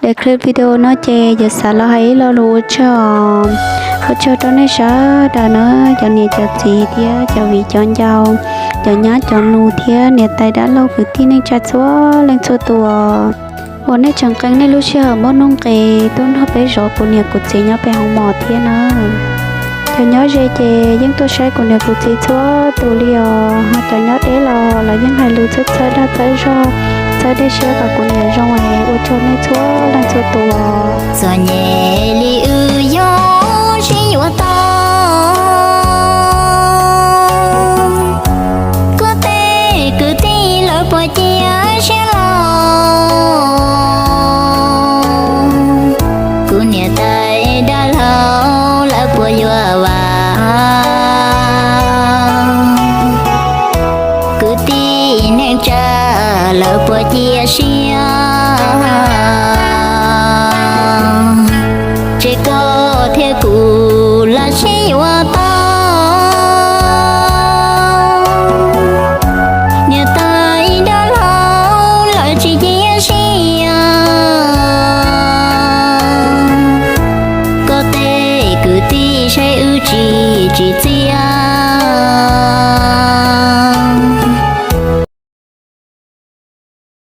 Daim clip video no ces yuav xav los hais ib lo lus ua tsaug, ua tsaug rau nej sawv daws na, cov niam cov txiv thiab cov viv cov ncaus, cov nyab cov nus thiab niam tais dab laug kwv tij neej tsa txhua leej txhua tus uas nej tseem qee nej lub sij hawm muaj nuj nqis tuaj nrog peb zov kuv niam kuv txiv nyob pem hoo mom thiab na. Cov nyob ze ces yeej tuaj saib kuv niam kuv txiv txhua tus li os, ho cov nyob deb los los yeej hais lus txhawb txhawb dag txhawb zog, txhawb dej siab kom kuv niam zoo es ua tsaug nej txhua leej txhua tus. Txom nyem li wb yog sib yuav tau, koj tej kwv tij lawv puas cia siab los, kuv niam tais dab laug lawv puas yuav vam, kwv tij neej tsa lawv puas cia siab, ces koj thiab kuv los sib yuav tau. Niam tais dab laug lawv tsis cia siab, koj tej kwv tij saib wb tsis